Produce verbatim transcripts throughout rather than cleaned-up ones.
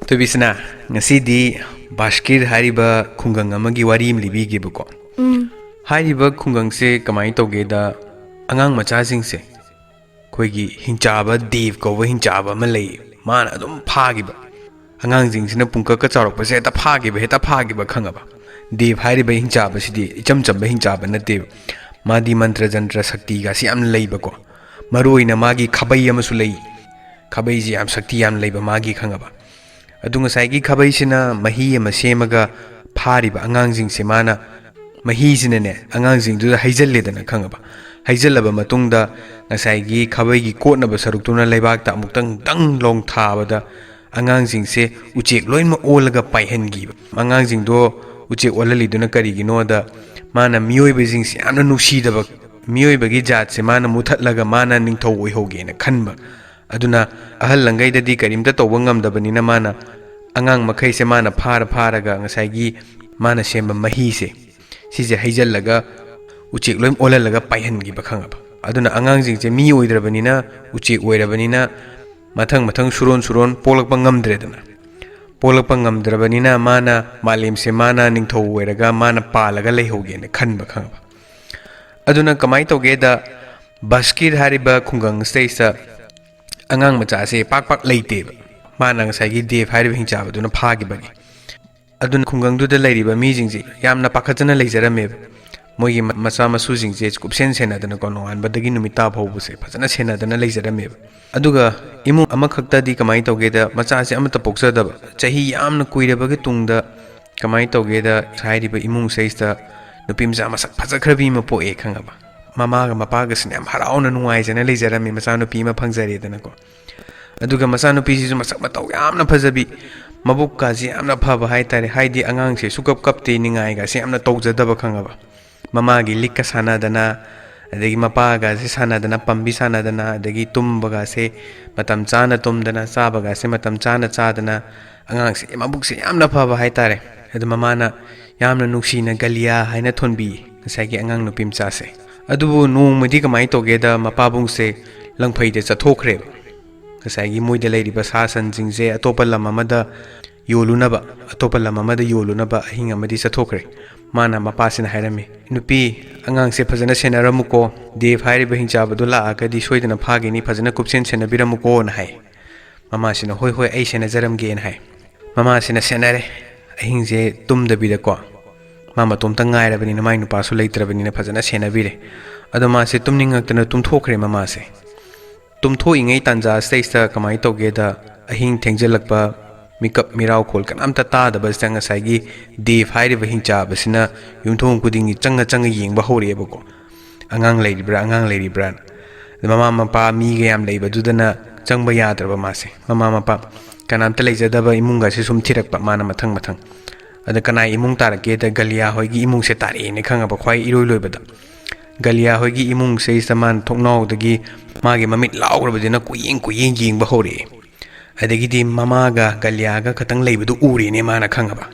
ꯊꯣꯏꯕꯤꯁꯅꯥ, ꯉꯁꯤꯗꯤ ꯕꯥꯁꯀꯤꯔ ꯍꯥꯏꯔꯤꯕ ꯈꯨꯡꯒꯪ ꯑꯃꯒꯤ ꯋꯥꯔꯤ ꯑꯃ ꯂꯤꯕꯤꯒꯦꯕꯀꯣ꯫ ꯎꯝ ꯍꯥꯏꯔꯤꯕ ꯈꯨꯡꯒꯪꯁꯦ ꯀꯃꯥꯏꯅ ꯇꯧꯒꯦꯗ, ꯑꯉꯥꯡ ꯃꯆꯥꯁꯤꯡꯁꯦ ꯑꯩꯈꯣꯏꯒꯤ ꯍꯤꯡꯆꯥꯕ, ꯗꯦꯕ ꯀꯧꯕ ꯍꯤꯡꯆꯥꯕ ꯑꯃ ꯂꯩ꯫ ꯃꯥꯅ ꯑꯗꯨꯝ ꯐꯥꯈꯤꯕ, ꯑꯉꯥꯡꯁꯤꯡꯁꯤꯅ ꯄꯨꯡꯀꯛꯀ ꯆꯥꯎꯔꯛꯄꯁꯦ ꯍꯦꯛꯇ ꯐꯥꯈꯤꯕ, ꯍꯦꯛꯇ ꯐꯥꯈꯤꯕ, ꯈꯪꯉꯕ? ꯗꯦꯕ ꯍꯥꯏꯔꯤꯕ ꯍꯤꯡꯆꯥꯕꯁꯤꯗꯤ ꯏꯆꯝ ꯆꯝꯕ ꯍꯤꯡꯆꯥꯕ ꯅꯠꯇꯦꯕ꯫ ꯃꯥꯗꯤ ꯃꯟꯇ꯭ꯔ ꯖꯟꯇ꯭ꯔ ꯁꯛꯇꯤꯒꯁꯤ ꯌꯥꯝꯅ ꯂꯩꯕꯀꯣ꯫ ꯃꯔꯨ ꯑꯣꯏꯅ ꯃꯥꯒꯤ ꯈꯥꯕꯩ ꯑꯃꯁꯨ ꯂꯩ꯫ ꯈꯥꯕꯩꯁꯤ ꯌꯥꯝ ꯁꯛꯇꯤ ꯌꯥꯝ ꯂꯩꯕ ꯃꯥꯒꯤ, ꯈꯪꯉꯕ? ꯑꯗꯨ ꯉꯁꯥꯏꯒꯤ ꯈꯥꯕꯩꯁꯤꯅ ꯃꯍꯤ ꯑꯃ ꯁꯦꯝꯃꯒ ꯐꯥꯔꯤꯕ ꯑꯉꯥꯡꯁꯤꯡꯁꯦ ꯃꯥꯅ, ꯃꯍꯤꯁꯤꯅꯅꯦ, ꯑꯉꯥꯡꯁꯤꯡꯗꯨꯗ ꯍꯩꯖꯜꯂꯦꯗꯅ, ꯈꯪꯉꯕ? ꯍꯩꯖꯜꯂꯕ ꯃꯇꯨꯡꯗ ꯉꯁꯥꯏꯒꯤ ꯈꯥꯕꯩꯒꯤ ꯀꯣꯠꯅꯕ ꯁꯔꯨꯛꯇꯨꯅ ꯂꯩꯕꯥꯛꯇ ꯑꯃꯨꯛꯇꯪ ꯗꯪ ꯂꯣꯡ ꯊꯥꯕꯗ ꯑꯉꯥꯡꯁꯤꯡꯁꯦ ꯎꯆꯦꯛ ꯂꯣꯏꯅꯃꯛ ꯑꯣꯜꯂꯒ ꯄꯥꯏꯍꯟꯈꯤꯕ꯫ ꯑꯉꯥꯡꯁꯤꯡꯗꯣ ꯎꯆꯦꯛ ꯑꯣꯜꯍꯜꯂꯤꯗꯨꯅ ꯀꯔꯤꯒꯤꯅꯣꯗ, ꯃꯥꯅ ꯃꯤꯑꯣꯏꯕꯁꯤꯡꯁꯦ ꯌꯥꯝꯅ ꯅꯨꯡꯁꯤꯗꯕ, ꯃꯤꯑꯣꯏꯕꯒꯤ ꯖꯥꯠꯁꯦ ꯃꯥꯅ ꯃꯨꯊꯠꯂꯒ ꯃꯥꯅ ꯅꯤꯡꯊꯧ ꯑꯣꯏꯍꯧꯒꯦꯅ ꯈꯟꯕ꯫ ꯑꯗꯨꯅ ꯑꯍꯜ ꯂꯪꯒꯩꯗꯗꯤ ꯀꯔꯤꯝꯇ ꯇꯧꯕ ꯉꯝꯗꯕꯅꯤꯅ ꯃꯥꯅ ꯑꯉꯥꯡ ꯃꯈꯩꯁꯦ ꯃꯥꯅ ꯐꯥꯔ ꯐꯥꯔꯒ ꯉꯁꯥꯏꯒꯤ ꯃꯥꯅ ꯁꯦꯝꯕ ꯃꯍꯤꯁꯦ, ꯁꯤꯁꯦ ꯍꯩꯖꯜꯂꯒ ꯎꯆꯦꯛ ꯂꯣꯏ ꯑꯣꯜꯍꯜꯂꯒ ꯄꯥꯏꯍꯟꯈꯤꯕ, ꯈꯪꯉꯕ? ꯑꯗꯨꯅ ꯑꯉꯥꯡꯁꯤꯡꯁꯦ ꯃꯤ ꯑꯣꯏꯗ꯭ꯔꯕꯅꯤꯅ, ꯎꯆꯦꯛ ꯑꯣꯏꯔꯕꯅꯤꯅ, ꯃꯊꯪ ꯃꯊꯪ ꯁꯨꯔꯣꯟ ꯁꯨꯔꯣꯟ ꯄꯣꯛꯂꯛꯄ ꯉꯝꯗ꯭ꯔꯦꯗꯅ꯫ ꯄꯣꯛꯂꯛꯄ ꯉꯝꯗ꯭ꯔꯕꯅꯤꯅ ꯃꯥꯅ ꯃꯥꯂꯦꯝꯁꯦ ꯃꯥꯅ ꯅꯤꯡꯊꯧ ꯑꯣꯏꯔꯒ ꯃꯥꯅ ꯄꯥꯜꯂꯒ ꯂꯩꯍꯧꯒꯦꯅ ꯈꯟꯕ, ꯈꯪꯉꯕ? ꯑꯗꯨꯅ ꯀꯃꯥꯏꯅ ꯇꯧꯒꯦꯗ, ꯕꯁꯀꯤꯔ ꯍꯥꯏꯔꯤꯕ ꯈꯨꯡꯒꯪ ꯁꯤꯗꯩꯁꯤꯗ ꯑꯉꯥꯡ ꯃꯆꯥꯁꯦ ꯄꯥꯛ ꯄꯥꯛ ꯂꯩꯇꯦꯕ꯫ ꯃꯥꯅ ꯉꯁꯥꯏꯒꯤ ꯗꯦꯕ ꯍꯥꯏꯔꯤꯕ ꯍꯤꯡꯆꯥꯕꯗꯨꯅ ꯐꯥꯈꯤꯕꯒꯤ꯫ ꯑꯗꯨꯅ ꯈꯨꯡꯒꯪꯗꯨꯗ ꯂꯩꯔꯤꯕ ꯃꯤꯁꯤꯡꯁꯦ ꯌꯥꯝꯅ ꯄꯥꯈꯠꯇꯅ ꯂꯩꯖꯔꯝꯃꯦꯕ꯫ ꯃꯣꯏꯒꯤ ꯃ-, ꯃꯆꯥ ꯃꯁꯨꯁꯤꯡꯁꯦ ꯀꯨꯞꯁꯦꯟ ꯁꯦꯟꯅꯗꯅꯀꯣ, ꯅꯣꯡꯉꯥꯟꯕꯗꯒꯤ ꯅꯨꯃꯤꯠ ꯇꯥ ꯐꯥꯎꯕꯁꯦ ꯐꯖꯅ ꯁꯦꯟꯅꯗꯅ ꯂꯩꯖꯔꯝꯃꯦꯕ꯫ ꯑꯗꯨꯒ ꯏꯃꯨꯡ ꯑꯃꯈꯛꯇꯗꯤ ꯀꯃꯥꯏꯅ ꯇꯧꯒꯦꯗ, ꯃꯆꯥꯁꯦ ꯑꯃꯠꯇ ꯄꯣꯛꯆꯗꯕ꯫ ꯆꯍꯤ ꯌꯥꯝꯅ ꯀꯨꯏꯔꯕꯒꯤ ꯇꯨꯡꯗ ꯀꯃꯥꯏꯅ ꯇꯧꯒꯦꯗ, ꯍꯥꯏꯔꯤꯕ ꯏꯃꯨꯡꯁꯤꯗꯩꯁꯤꯗ ꯅꯨꯄꯤ ꯃꯆꯥ ꯃꯁꯛ ꯐꯖꯈ꯭ꯔꯕꯤ ꯑꯃ ꯄꯣꯛꯑꯦ, ꯈꯪꯉꯕ? ꯃꯃꯥꯒ ꯃꯄꯥꯒꯁꯤꯅ ꯌꯥꯝ ꯍꯔꯥꯎꯅ ꯅꯨꯡꯉꯥꯏꯖꯅ ꯂꯩꯖꯔꯝꯃꯤ, ꯃꯆꯥꯅꯨꯄꯤ ꯑꯃ ꯐꯪꯖꯔꯦꯗꯅꯀꯣ꯫ ꯑꯗꯨꯒ ꯃꯆꯥꯅꯨꯄꯤꯁꯤꯁꯨ ꯃꯁꯛ ꯃꯇꯧ ꯌꯥꯝꯅ ꯐꯖꯕꯤ, ꯃꯕꯨꯛꯀꯥꯁꯤ ꯌꯥꯝꯅ ꯐꯕ ꯍꯥꯏꯇꯥꯔꯦ꯫ ꯍꯥꯏꯗꯤ ꯑꯉꯥꯡꯁꯦ ꯁꯨꯀꯞ ꯀꯞꯇꯦ, ꯅꯤꯡꯉꯥꯏꯒꯥꯁꯦ ꯌꯥꯝꯅ ꯇꯧꯖꯗꯕ, ꯈꯪꯉꯕ? ꯃꯃꯥꯒꯤ ꯂꯤꯛꯀ ꯁꯥꯟꯅꯗꯅ, ꯑꯗꯒꯤ ꯃꯄꯥꯒꯁꯦ ꯁꯥꯟꯅꯗꯅ, ꯄꯥꯝꯕꯤ ꯁꯥꯟꯅꯗꯅ, ꯑꯗꯒꯤ ꯇꯨꯝꯕꯒꯁꯦ ꯃꯇꯝ ꯆꯥꯅ ꯇꯨꯝꯗꯅ, ꯆꯥꯕꯒꯁꯦ ꯃꯇꯝ ꯆꯥꯅ ꯆꯥꯗꯅ, ꯑꯉꯥꯡꯁꯦ ꯃꯕꯨꯛꯁꯦ ꯌꯥꯝꯅ ꯐꯕ ꯍꯥꯏꯇꯥꯔꯦ꯫ ꯑꯗꯨ ꯃꯃꯥꯅ ꯌꯥꯝꯅ ꯅꯨꯡꯁꯤꯅ ꯒꯂꯤꯌꯥ ꯍꯥꯏꯅ ꯊꯣꯟꯕꯤ ꯉꯁꯥꯏꯒꯤ ꯑꯉꯥꯡ ꯅꯨꯄꯤ ꯃꯆꯥꯁꯦ꯫ ꯑꯗꯨꯕꯨ ꯅꯣꯡꯃꯗꯤ ꯀꯃꯥꯏꯅ ꯇꯧꯒꯦꯗ, ꯃꯄꯥꯕꯨꯡꯁꯦ ꯂꯪꯐꯩꯗ ꯆꯠꯊꯣꯛꯈ꯭ꯔꯦꯕ꯫ ꯉꯁꯥꯏꯒꯤ ꯃꯣꯏꯗ ꯂꯩꯔꯤꯕ ꯁꯥ ꯁꯟꯁꯤꯡꯁꯦ ꯑꯇꯣꯞꯄ ꯂꯝ ꯑꯃꯗ ꯌꯣꯜꯂꯨꯅꯕ, ꯑꯇꯣꯞꯄ ꯂꯝ ꯑꯃꯗ ꯌꯣꯜꯂꯨꯅꯕ ꯑꯍꯤꯡ ꯑꯃꯗꯤ ꯆꯠꯊꯣꯛꯈ꯭ꯔꯦ꯫ ꯃꯥꯅ ꯃꯄꯥꯁꯤꯅ ꯍꯥꯏꯔꯝꯃꯤ, "ꯅꯨꯄꯤ, ꯑꯉꯥꯡꯁꯦ ꯐꯖꯅ ꯁꯦꯟꯅꯔꯝꯃꯨꯀꯣ, ꯗꯦꯕ ꯍꯥꯏꯔꯤꯕ ꯍꯤꯡꯆꯥꯕꯗꯣ ꯂꯥꯛꯑꯒꯗꯤ ꯁꯣꯏꯗꯅ ꯐꯥꯒꯤꯅꯤ, ꯐꯖꯅ ꯀꯨꯞꯁꯦꯟ ꯁꯦꯟꯅꯕꯤꯔꯝꯃꯨꯀꯣꯅ" ꯍꯥꯏ꯫ ꯃꯃꯥꯁꯤꯅ, "ꯍꯣꯏ, ꯍꯣꯏ, ꯑꯩ ꯁꯦꯟꯅꯖꯔꯝꯒꯦꯅ" ꯍꯥꯏ꯫ ꯃꯃꯥꯁꯤꯅ ꯁꯦꯟꯅꯔꯦ꯫ ꯑꯍꯤꯡꯁꯦ ꯇꯨꯝꯗꯕꯤꯗꯀꯣ, ꯃꯥ ꯃꯇꯣꯝꯇ ꯉꯥꯏꯔꯕꯅꯤꯅ, ꯃꯥꯏ ꯅꯨꯄꯥꯁꯨ ꯂꯩꯇ꯭ꯔꯕꯅꯤꯅ ꯐꯖꯅ ꯁꯦꯟꯅꯕꯤꯔꯦ꯫ ꯑꯗꯣ ꯃꯥꯁꯦ ꯇꯨꯝꯅꯤꯡꯉꯛꯇꯅ ꯇꯨꯝꯊꯣꯛꯈ꯭ꯔꯦ ꯃꯃꯥꯁꯦ꯫ ꯇꯨꯝꯊꯣꯛꯏꯉꯩ ꯇꯥꯟꯖꯥꯁꯤꯗꯩꯁꯤꯗ ꯀꯃꯥꯏꯅ ꯇꯧꯒꯦꯗ, ꯑꯍꯤꯡ ꯊꯦꯡꯖꯤꯜꯂꯛꯄ, ꯃꯤꯀꯞ ꯃꯤꯔꯥꯎꯈꯣꯜ ꯀꯅꯥꯝꯇ ꯇꯥꯗꯕꯁꯤꯗ ꯉꯁꯥꯏꯒꯤ ꯗꯦꯕ ꯍꯥꯏꯔꯤꯕ ꯍꯤꯡꯆꯥꯕꯁꯤꯅ ꯌꯨꯝꯊꯣꯡ ꯈꯨꯗꯤꯡꯒꯤ ꯆꯪꯉ ꯆꯪꯉ ꯌꯦꯡꯕ ꯍꯧꯔꯛꯑꯦꯕꯀꯣ꯫ "ꯑꯉꯥꯡ ꯂꯩꯔꯤꯕ꯭ꯔꯥ, ꯑꯉꯥꯡ ꯂꯩꯔꯤꯕ꯭ꯔꯥꯅ"꯫ ꯑꯗ ꯃꯃꯥ ꯃꯄꯥ ꯃꯤꯒ ꯌꯥꯝ ꯂꯩꯕꯗꯨꯗꯅ ꯆꯪꯕ ꯌꯥꯗ꯭ꯔꯕ ꯃꯥꯁꯦ꯫ ꯃꯃꯥ ꯃꯄꯥ ꯀꯅꯥꯝꯇ ꯂꯩꯖꯗꯕ ꯏꯃꯨꯡꯒꯁꯦ ꯁꯨꯝ ꯊꯤꯔꯛꯄ ꯃꯥꯅ ꯃꯊꯪ ꯃꯊꯪ꯫ ꯑꯗ ꯀꯅꯥ ꯏꯃꯨꯡ ꯇꯥꯔꯛꯀꯦꯗ, ꯒꯂꯤꯌꯥ ꯍꯣꯏꯒꯤ ꯏꯃꯨꯡꯁꯦ ꯇꯥꯔꯛꯑꯦꯅꯦ ꯈꯪꯉꯕ, ꯈ꯭ꯋꯥꯏ ꯏꯔꯣꯏ ꯂꯣꯏꯕꯗ꯫ ꯒꯂꯤꯌꯥ ꯍꯣꯏꯒꯤ ꯏꯃꯨꯡꯁꯤꯗꯩꯁꯤꯗ ꯃꯥꯅ ꯊꯣꯡꯅꯥꯎꯗꯒꯤ ꯃꯥꯒꯤ ꯃꯃꯤꯠ ꯂꯥꯎꯈ꯭ꯔꯕꯗꯨꯅ ꯀꯨꯌꯦꯡ ꯀꯨꯌꯦꯡ ꯌꯦꯡꯕ ꯍꯧꯔꯛꯑꯦ꯫ ꯑꯗꯒꯤꯗꯤ ꯃꯃꯥꯒ ꯒꯂꯤꯌꯥꯒ ꯈꯛꯇꯪ ꯂꯩꯕꯗꯨ ꯎꯔꯦꯅꯦ ꯃꯥꯅ ꯈꯪꯉꯕ꯫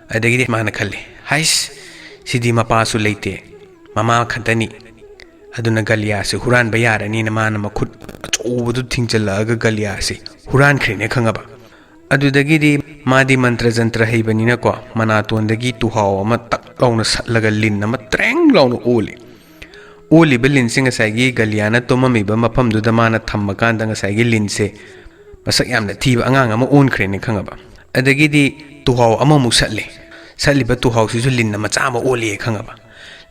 ꯑꯗꯒꯤꯗꯤ ꯃꯥꯅ ꯈꯜꯂꯦ, "ꯍꯥꯏꯁ, ꯁꯤꯗꯤ ꯃꯄꯥꯁꯨ ꯂꯩꯇꯦ, ꯃꯃꯥ ꯈꯛꯇꯅꯤ꯫ ꯑꯗꯨꯅ ꯒꯂꯤꯌꯥꯁꯦ ꯍꯨꯔꯥꯟꯕ ꯌꯥꯔꯅꯤꯅ" ꯃꯥꯅ ꯃꯈꯨꯠ ꯑꯆꯧꯕꯗꯨ ꯊꯤꯡꯖꯤꯜꯂꯛꯑꯒ ꯒꯂꯤꯌꯥꯁꯦ ꯍꯨꯔꯥꯟꯈ꯭ꯔꯦꯅꯦ ꯈꯪꯉꯕ꯫ ꯑꯗꯨꯗꯒꯤꯗꯤ ꯃꯥꯗꯤ ꯃꯟꯇ꯭ꯔ ꯖꯟꯇ꯭ꯔ ꯍꯩꯕꯅꯤꯅꯀꯣ, ꯃꯅꯥꯇꯣꯟꯗꯒꯤ ꯇꯨꯍꯥꯎ ꯑꯃ ꯇꯛ ꯂꯥꯎꯅ ꯁꯠꯂꯒ ꯂꯤꯟ ꯑꯃ ꯇ꯭ꯔꯦꯡ ꯂꯥꯎꯅ ꯑꯣꯜꯂꯤ꯫ ꯑꯣꯜꯂꯤꯕ ꯂꯤꯟꯁꯤ ꯉꯁꯥꯏꯒꯤ ꯒꯂꯤꯌꯥꯅ ꯇꯨꯝꯃꯝꯃꯤꯕ ꯃꯐꯝꯗꯨꯗ ꯃꯥꯅ ꯊꯝꯃꯀꯥꯟꯗ ꯉꯁꯥꯏꯒꯤ ꯂꯤꯟꯁꯦ ꯃꯁꯛ ꯌꯥꯝꯅ ꯊꯤꯕ ꯑꯉꯥꯡ ꯑꯃ ꯑꯣꯟꯈ꯭ꯔꯦꯅꯦ ꯈꯪꯉꯕ꯫ ꯑꯗꯒꯤꯗꯤ ꯇꯨꯍꯥꯎ ꯑꯃꯃꯨꯛ ꯁꯠꯂꯦ꯫ ꯁꯠꯂꯤꯕ ꯇꯨꯍꯥꯎꯁꯤꯁꯨ ꯂꯤꯟꯅ ꯃꯆꯥ ꯑꯃ ꯑꯣꯜꯂꯦ ꯈꯪꯉꯕ꯫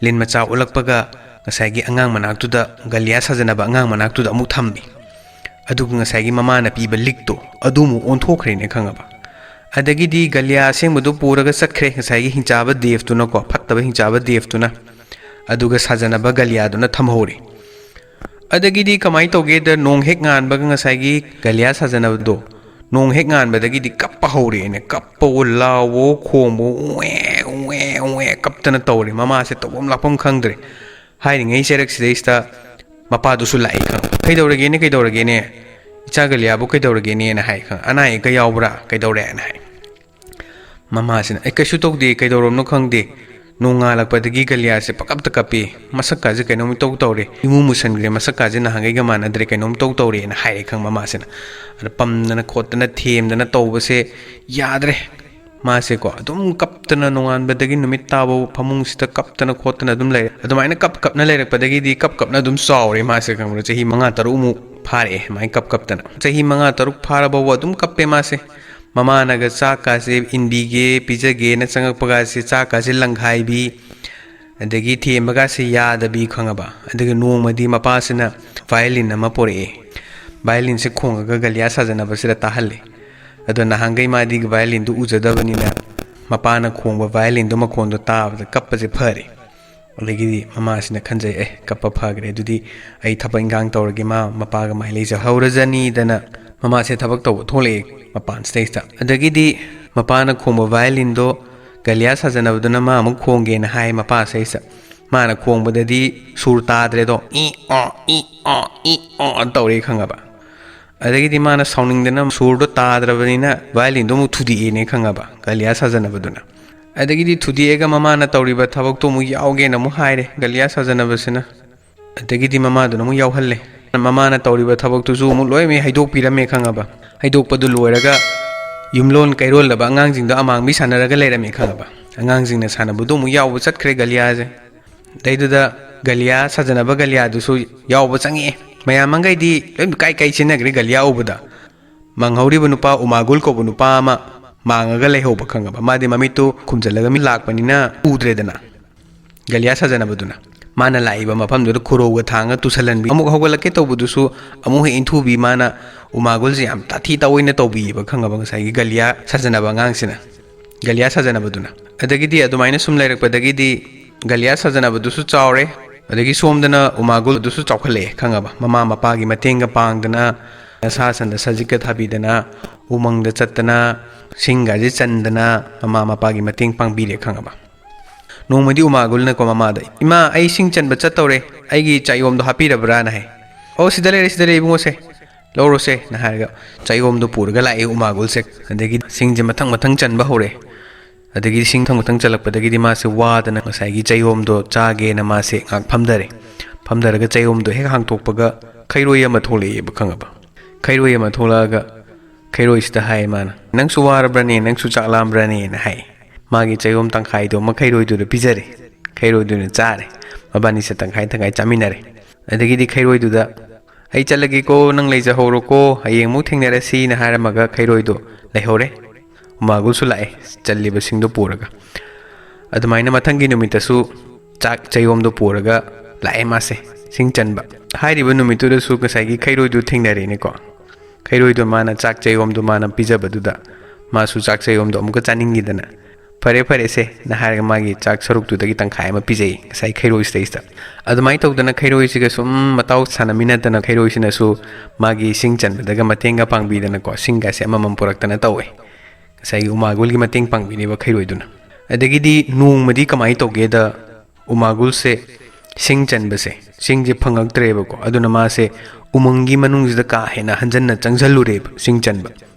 ꯂꯤꯟ ꯃꯆꯥ ꯑꯣꯜꯂꯛꯄꯒ ꯉꯁꯥꯏꯒꯤ ꯑꯉꯥꯡ ꯃꯅꯥꯛꯇꯨꯗ, ꯒꯂꯤꯌꯥ ꯁꯥꯖꯅꯕ ꯑꯉꯥꯡ ꯃꯅꯥꯛꯇꯨꯗ ꯑꯃꯨꯛ ꯊꯝꯃꯤ꯫ ꯑꯗꯨꯒ ꯉꯁꯥꯏꯒꯤ ꯃꯃꯥꯅ ꯄꯤꯕ ꯂꯤꯛꯇꯣ ꯑꯗꯨ ꯑꯃꯨꯛ ꯑꯣꯟꯊꯣꯛꯈ꯭ꯔꯦꯅꯦ ꯈꯪꯉꯕ꯫ ꯑꯗꯒꯤꯗꯤ ꯒꯂꯤꯌꯥ ꯑꯁꯦꯡꯕꯗꯨ ꯄꯨꯔꯒ ꯆꯠꯈ꯭ꯔꯦ ꯉꯁꯥꯏꯒꯤ ꯍꯤꯡꯆꯥꯕ ꯗꯦꯕꯇꯨꯅꯀꯣ, ꯐꯠꯇꯕ ꯍꯤꯡꯆꯥꯕ ꯗꯦꯕꯇꯨꯅ꯫ ꯑꯗꯨꯒ ꯁꯥꯖꯅꯕ ꯒꯂꯤꯌꯥꯗꯨꯅ ꯊꯝꯍꯧꯔꯦ꯫ ꯑꯗꯒꯤꯗꯤ ꯀꯃꯥꯏꯅ ꯇꯧꯒꯦꯗ, ꯅꯣꯡ ꯍꯦꯛ ꯉꯥꯟꯕꯒ ꯉꯁꯥꯏꯒꯤ ꯒꯂꯤꯌꯥ ꯁꯥꯖꯅꯕꯗꯣ, ꯅꯣꯡ ꯍꯦꯛ ꯉꯥꯟꯕꯗꯒꯤꯗꯤ ꯀꯞꯄ ꯍꯧꯔꯛꯑꯦꯅꯦ꯫ ꯀꯞꯄꯋꯣ, ꯂꯥꯎꯋꯣ, ꯈꯣꯡꯕꯋꯣ, ꯎꯋꯦ, ꯎꯋꯦ, ꯎꯋꯦ ꯀꯞꯇꯅ ꯇꯧꯔꯦ꯫ ꯃꯃꯥꯁꯦ ꯇꯧꯐꯝ ꯂꯥꯛꯐꯝ ꯈꯪꯗ꯭ꯔꯦ꯫ ꯍꯥꯏꯔꯤꯉꯩ ꯆꯩꯔꯛꯁꯤꯗꯩꯁꯤꯗ ꯃꯄꯥꯗꯨꯁꯨ ꯂꯥꯛꯏ ꯈꯪꯉꯕ꯫ "ꯀꯩꯗꯧꯔꯒꯦꯅꯦ, ꯀꯩꯗꯧꯔꯒꯦꯅꯦ? ꯏꯆꯥ ꯒꯂꯤꯌꯥꯕꯨ ꯀꯩꯗꯧꯔꯒꯦꯅꯦꯅ" ꯍꯥꯏ ꯈꯪꯉ-, "ꯑꯅꯥ ꯑꯌꯦꯛꯀ ꯌꯥꯎꯕ꯭ꯔꯥ? ꯀꯩꯗꯧꯔꯦꯅ" ꯍꯥꯏ꯫ ꯃꯃꯥꯁꯤꯅ, "ꯑꯦ, ꯀꯩꯁꯨ ꯇꯧꯗꯦ, ꯀꯩꯗꯧꯔꯕꯅꯣ ꯈꯪꯗꯦ, ꯅꯣꯡꯉꯥꯜꯂꯛꯄꯗꯒꯤ ꯒꯂꯤꯌꯥꯁꯦ ꯄꯀꯞꯇ ꯀꯞꯄꯤ꯫ ꯃꯁꯛꯀꯥꯁꯦ ꯀꯩꯅꯣꯝ ꯏꯇꯧ ꯇꯧꯔꯦ, ꯏꯃꯨ ꯃꯨꯁꯟꯈ꯭ꯔꯦ, ꯃꯁꯛꯀꯥꯁꯦ ꯅꯍꯥꯟꯈꯩꯒ ꯃꯥꯟꯅꯗ꯭ꯔꯦ, ꯀꯩꯅꯣꯝ ꯏꯇꯧ ꯇꯧꯔꯦꯅ ꯍꯥꯏꯔꯦ ꯈꯪꯕ ꯃꯃꯥꯁꯤꯅ꯫ ꯑꯗ ꯄꯝꯗꯅ ꯈꯣꯠꯇꯅ ꯊꯦꯝꯗꯅ ꯇꯧꯕꯁꯦ ꯌꯥꯗ꯭ꯔꯦ꯫ ꯃꯥꯁꯦꯀꯣ ꯑꯗꯨꯝ ꯀꯞꯇꯅ ꯅꯣꯡꯉꯥꯟꯕꯗꯒꯤ ꯅꯨꯃꯤꯠ ꯇꯥꯕ ꯐꯃꯨꯡꯁꯤꯗ ꯀꯞꯇꯅ ꯈꯣꯠꯇꯅ ꯑꯗꯨꯝ ꯂꯩꯔꯦ꯫ ꯑꯗꯨꯃꯥꯏꯅ ꯀꯞ ꯀꯞꯅ ꯂꯩꯔꯛꯄꯗꯒꯤꯗꯤ ꯀꯞ ꯀꯞꯅ ꯑꯗꯨꯝ ꯆꯥꯎꯔꯦ ꯃꯥꯁꯦ, ꯈꯪꯕ꯭ꯔꯥ? ꯆꯍꯤ ꯃꯉꯥ ꯇꯔꯨꯛꯃꯨꯛ ꯐꯥꯔꯛꯑꯦ ꯑꯗꯨꯃꯥꯏꯅ ꯀꯞ ꯀꯞꯇꯅ꯫ ꯆꯍꯤ ꯃꯉꯥ ꯇꯔꯨꯛ ꯐꯥꯔꯕꯥꯎꯕ ꯑꯗꯨꯝ ꯀꯞꯄꯦ ꯃꯥꯁꯦ꯫ ꯃꯃꯥꯅꯒ ꯆꯥꯛꯀꯥꯁꯦ ꯏꯟꯕꯤꯒꯦ ꯄꯤꯖꯒꯦꯅ ꯆꯪꯉꯛꯄꯒꯥꯁꯦ ꯆꯥꯛꯀꯥꯁꯦ ꯂꯪꯈꯥꯏꯕꯤ, ꯑꯗꯒꯤ ꯊꯦꯝꯕꯒꯥꯁꯦ ꯌꯥꯗꯕꯤ, ꯈꯪꯉꯕ? ꯑꯗꯨꯒ ꯅꯣꯡꯃꯗꯤ ꯃꯄꯥꯁꯤꯅ violin ꯑꯃ ꯄꯣꯔꯛꯑꯦ꯫ Violinꯁꯦ ꯈꯣꯡꯉꯒ ꯒꯂꯤꯌꯥ ꯁꯥꯖꯅꯕꯁꯤꯗ ꯇꯥꯍꯜꯂꯦ꯫ ꯑꯗꯣ ꯅꯍꯥꯟꯈꯩ ꯃꯥꯗꯤ violinꯗꯨ ꯎꯖꯗꯕꯅꯤꯅ ꯃꯄꯥꯅ ꯈꯣꯡꯕ violinꯗꯨ ꯃꯈꯣꯟꯗꯣ ꯇꯥꯕꯗ ꯀꯞꯄꯁꯦ ꯐꯔꯦ꯫ ꯑꯗꯒꯤꯗꯤ ꯃꯃꯥꯁꯤꯅ ꯈꯟꯖꯩ, "ꯑꯦ, ꯀꯞꯄ ꯐꯈ꯭ꯔꯦ, ꯑꯗꯨꯗꯤ ꯑꯩ ꯊꯕꯛ ꯏꯟꯈꯥꯡ ꯇꯧꯔꯒꯦ, ꯃꯥ ꯃꯄꯥꯒ ꯃꯥꯏ ꯂꯩꯖꯍꯧꯔꯖꯅꯤꯗꯅ" ꯃꯃꯥꯁꯦ ꯊꯕꯛ ꯇꯧꯕ ꯊꯣꯛꯂꯛꯑꯦ ꯃꯄꯥꯟꯁꯤꯗꯩꯁꯤꯗ꯫ ꯑꯗꯒꯤꯗꯤ ꯃꯄꯥꯅ ꯈꯣꯡꯕ violinꯗꯣ ꯒꯂꯤꯌꯥ ꯁꯥꯖꯅꯕꯗꯨꯅ ꯃꯥ ꯑꯃꯨꯛ ꯈꯣꯡꯒꯦꯅ ꯍꯥꯏ ꯃꯄꯥꯁꯤꯗꯩꯁꯤꯗ꯫ ꯃꯥꯅ ꯈꯣꯡꯕꯗꯗꯤ ꯁꯨꯔ ꯇꯥꯗ꯭ꯔꯦꯗꯣ, "ꯏ ꯑꯣ, ꯏ ꯑꯣ, ꯏ ꯑꯣ" ꯇꯧꯔꯦ, ꯈꯪꯉꯕ? ꯑꯗꯒꯤꯗꯤ ꯃꯥꯅ ꯁꯥꯎꯅꯤꯡꯗꯅ ꯁꯨꯔꯗꯣ ꯇꯥꯗ꯭ꯔꯕꯅꯤꯅ violinꯗꯣ ꯑꯃꯨꯛ ꯊꯨꯗꯦꯛꯑꯦꯅꯦ, ꯈꯪꯉꯕ? ꯒꯂꯤꯌꯥ ꯁꯥꯖꯅꯕꯗꯨꯅ꯫ ꯑꯗꯒꯤꯗꯤ ꯊꯨꯗꯦꯛꯑꯒ ꯃꯃꯥꯅ ꯇꯧꯔꯤꯕ ꯊꯕꯛꯇꯣ ꯑꯃꯨꯛ ꯌꯥꯎꯒꯦꯅ ꯑꯃꯨꯛ ꯍꯥꯏꯔꯦ ꯒꯂꯤꯌꯥ ꯁꯥꯖꯅꯕꯁꯤꯅ꯫ ꯑꯗꯒꯤꯗꯤ ꯃꯃꯥꯗꯨꯅ ꯑꯃꯨꯛ ꯌꯥꯎꯍꯜꯂꯦ꯫ ꯃꯃꯥꯅ ꯇꯧꯔꯤꯕ ꯊꯕꯛꯇꯨꯁꯨ ꯑꯃꯨꯛ ꯂꯣꯏꯅꯃꯛ ꯍꯩꯗꯣꯛꯄꯤꯔꯝꯃꯦ, ꯈꯪꯉꯕ? ꯍꯩꯗꯣꯛꯄꯗꯨ ꯂꯣꯏꯔꯒ ꯌꯨꯝꯂꯣꯟ ꯀꯩꯔꯣꯜꯂꯕ ꯑꯉꯥꯡꯁꯤꯡꯗꯣ ꯑꯃꯥꯡꯕꯤ ꯁꯥꯟꯅꯔꯒ ꯂꯩꯔꯝꯃꯦ, ꯈꯪꯉꯕ? ꯑꯉꯥꯡꯁꯤꯡꯅ ꯁꯥꯟꯅꯕꯗꯣ ꯑꯃꯨꯛ ꯌꯥꯎꯕ ꯆꯠꯈ꯭ꯔꯦ ꯒꯂꯤꯌꯥꯁꯦ꯫ ꯑꯗꯩꯗꯨꯗ ꯒꯂꯤꯌꯥ ꯁꯥꯖꯅꯕ ꯒꯂꯤꯌꯥꯗꯨꯁꯨ ꯌꯥꯎꯕ ꯆꯪꯉꯛꯑꯦ꯫ ꯃꯌꯥꯝ ꯃꯈꯩꯗꯤ ꯂꯣꯏ ꯀꯥꯏ ꯀꯥꯏ ꯆꯦꯟꯅꯈ꯭ꯔꯦ ꯒꯂꯤꯌꯥ ꯎꯕꯗ꯫ ꯃꯥꯡꯍꯧꯔꯤꯕ ꯅꯨꯄꯥ ꯎꯃꯥꯒꯨꯜ ꯀꯧꯕ ꯅꯨꯄꯥ ꯑꯃ ꯃꯥꯡꯉꯒ ꯂꯩꯍꯧꯕ, ꯈꯪꯉꯕ? ꯃꯥꯗꯤ ꯃꯃꯤꯠꯇꯨ ꯈꯨꯝꯖꯤꯜꯂꯒ ꯃꯤ ꯂꯥꯛꯄꯅꯤꯅ ꯎꯗ꯭ꯔꯦꯗꯅ꯫ ꯒꯂꯤꯌꯥ ꯁꯥꯖꯅꯕꯗꯨꯅ ꯃꯥꯅ ꯂꯥꯛꯏꯕ ꯃꯐꯝꯗꯨꯗ ꯈꯨꯔꯧꯒ ꯊꯥꯡꯉ ꯇꯨꯁꯜꯍꯟꯕꯤ, ꯑꯃꯨꯛ ꯍꯧꯒꯠꯂꯛꯀꯦ ꯇꯧꯕꯗꯨꯁꯨ ꯑꯃꯨꯛ ꯍꯦꯛ ꯏꯟꯊꯨꯕꯤ, ꯃꯥꯅ ꯎꯃꯥꯒꯨꯜꯁꯦ ꯌꯥꯝ ꯇꯥꯊꯤ ꯇꯥꯑꯣꯏꯅ ꯇꯧꯕꯤꯌꯦꯕ, ꯈꯪꯉꯕ? ꯉꯁꯥꯏꯒꯤ ꯒꯂꯤꯌꯥ ꯁꯥꯖꯅꯕ ꯑꯉꯥꯡꯁꯤꯅ, ꯒꯂꯤꯌꯥ ꯁꯥꯖꯅꯕꯗꯨꯅ꯫ ꯑꯗꯒꯤꯗꯤ ꯑꯗꯨꯃꯥꯏꯅ ꯁꯨꯝ ꯂꯩꯔꯛꯄꯗꯒꯤꯗꯤ ꯒꯂꯤꯌꯥ ꯁꯥꯖꯅꯕꯗꯨꯁꯨ ꯆꯥꯎꯔꯦ, ꯑꯗꯒꯤ ꯁꯣꯝꯗꯅ ꯎꯃꯥꯒꯨꯜꯗꯨꯁꯨ ꯆꯥꯎꯈꯠꯂꯛꯑꯦ, ꯈꯪꯉꯕ? ꯃꯃꯥ ꯃꯄꯥꯒꯤ ꯃꯇꯦꯡꯒ ꯄꯥꯡꯗꯅ, ꯁꯥ ꯁꯟꯗ ꯁꯖꯤꯛꯀ ꯊꯥꯕꯤꯗꯅ, ꯎꯃꯪꯗ ꯆꯠꯇꯅ, ꯁꯤꯡꯒꯁꯦ ꯆꯟꯗꯅ ꯃꯃꯥ ꯃꯄꯥꯒꯤ ꯃꯇꯦꯡ ꯄꯥꯡꯕꯤꯔꯦ, ꯈꯪꯉꯕ? ꯅꯣꯡꯃꯗꯤ ꯎꯃꯥꯒꯨꯜꯅꯀꯣ ꯃꯃꯥꯗ, "ꯏꯃꯥ, ꯑꯩ ꯁꯤꯡ ꯆꯟꯕ ꯆꯠꯇꯧꯔꯦ, ꯑꯩꯒꯤ ꯆꯥꯌꯣꯝꯗꯣ ꯍꯥꯞꯄꯤꯔꯕ꯭ꯔꯥꯅ?" ꯍꯥꯏ꯫ "ꯑꯣ, ꯁꯤꯗ ꯂꯩꯔꯦ, ꯁꯤꯗ ꯂꯩꯔꯦ, ꯏꯕꯨꯡꯉꯣꯁꯦ, ꯂꯧꯔꯣꯁꯦꯅ" ꯍꯥꯏꯔꯒ ꯆꯥꯌꯣꯝꯗꯣ ꯄꯨꯔꯒ ꯂꯥꯛꯑꯦ ꯎꯃꯥꯒꯨꯜꯁꯦ꯫ ꯑꯗꯒꯤ ꯁꯤꯡꯁꯦ ꯃꯊꯪ ꯃꯊꯪ ꯆꯟꯕ ꯍꯧꯔꯦ꯫ ꯑꯗꯒꯤ ꯁꯤꯡ ꯊꯪ ꯃꯊꯪ ꯆꯜꯂꯛꯄꯗꯒꯤꯗꯤ ꯃꯥꯁꯦ ꯋꯥꯗꯅ ꯉꯁꯥꯏꯒꯤ ꯆꯩꯔꯣꯝꯗꯣ ꯆꯥꯒꯦꯅ ꯃꯥꯁꯦ ꯉꯥꯏꯍꯥꯛ ꯐꯝꯊꯔꯦ꯫ ꯐꯝꯊꯔꯒ ꯆꯩꯔꯣꯝꯗꯣ ꯍꯦꯛ ꯍꯥꯡꯇꯣꯛꯄꯒ ꯈꯩꯔꯣꯏ ꯑꯃ ꯊꯣꯛꯂꯛꯑꯦꯕ, ꯈꯪꯉꯕ? ꯈꯩꯔꯣꯏ ꯑꯃ ꯊꯣꯛꯂꯛꯑꯒ ꯈꯩꯔꯣꯏꯁꯤꯗ ꯍꯥꯏ ꯃꯥꯅ, "ꯅꯪꯁꯨ ꯋꯥꯔꯕ꯭ꯔꯅꯦ, ꯅꯪꯁꯨ ꯆꯥꯛ ꯂꯥꯝꯕ꯭ꯔꯅꯦꯅ?" ꯍꯥꯏ꯫ ꯃꯥꯒꯤ ꯆꯩꯔꯣꯝ ꯇꯪꯈꯥꯏꯗꯣ ꯑꯃ ꯈꯩꯔꯣꯏꯗꯨꯗ ꯄꯤꯖꯔꯦ꯫ ꯈꯩꯔꯣꯏꯗꯨꯅ ꯆꯥꯔꯦ꯫ ꯃꯕꯥꯅꯤꯁꯦ ꯇꯪꯈꯥꯏ ꯇꯪꯈꯥꯏ ꯆꯥꯃꯤꯟꯅꯔꯦ꯫ ꯑꯗꯒꯤꯗꯤ ꯈꯩꯔꯣꯏꯗꯨꯗ, "ꯑꯩ ꯆꯠꯂꯒꯦꯀꯣ, ꯅꯪ ꯂꯩꯖꯍꯧꯔꯣꯀꯣ, ꯍꯌꯦꯡ ꯑꯃꯨꯛ ꯊꯦꯡꯅꯔꯁꯤꯅ" ꯍꯥꯏꯔꯝꯃꯒ ꯈꯩꯔꯣꯏꯗꯣ ꯂꯩꯍꯧꯔꯦ꯫ ꯎꯃꯥꯒꯨꯜꯁꯨ ꯂꯥꯛꯑꯦ ꯆꯜꯂꯤꯕ ꯁꯤꯡꯗꯣ ꯄꯨꯔꯒ꯫ ꯑꯗꯨꯃꯥꯏꯅ ꯃꯊꯪꯒꯤ ꯅꯨꯃꯤꯠꯇꯁꯨ ꯆꯥꯛ ꯆꯩꯔꯣꯝꯗꯣ ꯄꯨꯔꯒ ꯂꯥꯛꯑꯦ ꯃꯥꯁꯦ ꯁꯤꯡ ꯆꯟꯕ꯫ ꯍꯥꯏꯔꯤꯕ ꯅꯨꯃꯤꯠꯇꯨꯗꯁꯨ ꯉꯁꯥꯏꯒꯤ ꯈꯩꯔꯣꯏꯗꯨ ꯊꯦꯡꯅꯔꯦꯅꯦꯀꯣ꯫ ꯈꯩꯔꯣꯏꯗꯣ ꯃꯥꯅ ꯆꯥꯛ ꯆꯩꯔꯣꯝꯗꯣ ꯃꯥꯅ ꯄꯤꯖꯕꯗꯨꯗ ꯃꯥꯁꯨ ꯆꯥꯛ ꯆꯩꯔꯣꯝꯗꯣ ꯑꯃꯨꯛꯀ ꯆꯥꯅꯤꯡꯈꯤꯗꯅ, "ꯐꯔꯦ ꯐꯔꯦꯁꯦ" ꯅ ꯍꯥꯏꯔꯒ ꯃꯥꯒꯤ ꯆꯥꯛ ꯁꯔꯨꯛꯇꯨꯗꯒꯤ ꯇꯪꯈꯥꯏ ꯑꯃ ꯄꯤꯖꯩ ꯉꯁꯥꯏ ꯈꯩꯔꯣꯏꯁꯤꯗꯩꯁꯤꯗ꯫ ꯑꯗꯨꯃꯥꯏꯅ ꯇꯧꯗꯅ ꯈꯩꯔꯣꯏꯁꯤꯒ ꯁꯨꯝ ꯃꯇꯥꯎ ꯁꯥꯟꯅꯃꯤꯟꯅꯗꯅ, ꯈꯩꯔꯣꯏꯁꯤꯅꯁꯨ ꯃꯥꯒꯤ ꯁꯤꯡ ꯆꯟꯕꯗꯒ ꯃꯇꯦꯡꯒ ꯄꯥꯡꯕꯤꯗꯅꯀꯣ, ꯁꯤꯡꯒꯁꯦ ꯑꯃꯃꯝ ꯄꯨꯔꯛꯇꯅ ꯇꯧꯋꯦ꯫ ꯉꯁꯥꯏꯒꯤ ꯎꯃꯥꯒꯨꯜꯒꯤ ꯃꯇꯦꯡ ꯄꯥꯡꯕꯤꯔꯤꯕ ꯈꯩꯔꯣꯏꯗꯨꯅ꯫ ꯑꯗꯒꯤꯗꯤ ꯅꯣꯡꯃꯗꯤ ꯀꯃꯥꯏꯅ ꯇꯧꯒꯦꯗ, ꯎꯃꯥꯒꯨꯜꯁꯦ ꯁꯤꯡ ꯆꯟꯕꯁꯦ, ꯁꯤꯡꯁꯦ ꯐꯪꯉꯛꯇ꯭ꯔꯦꯕꯀꯣ꯫ ꯑꯗꯨꯅ ꯃꯥꯁꯦ ꯎꯃꯪꯒꯤ ꯃꯅꯨꯡꯁꯤꯗ ꯀꯥ ꯍꯦꯟꯅ ꯍꯟꯖꯟꯅ ꯆꯪꯁꯜꯂꯨꯔꯦꯕ ꯁꯤꯡ ꯆꯟꯕ꯫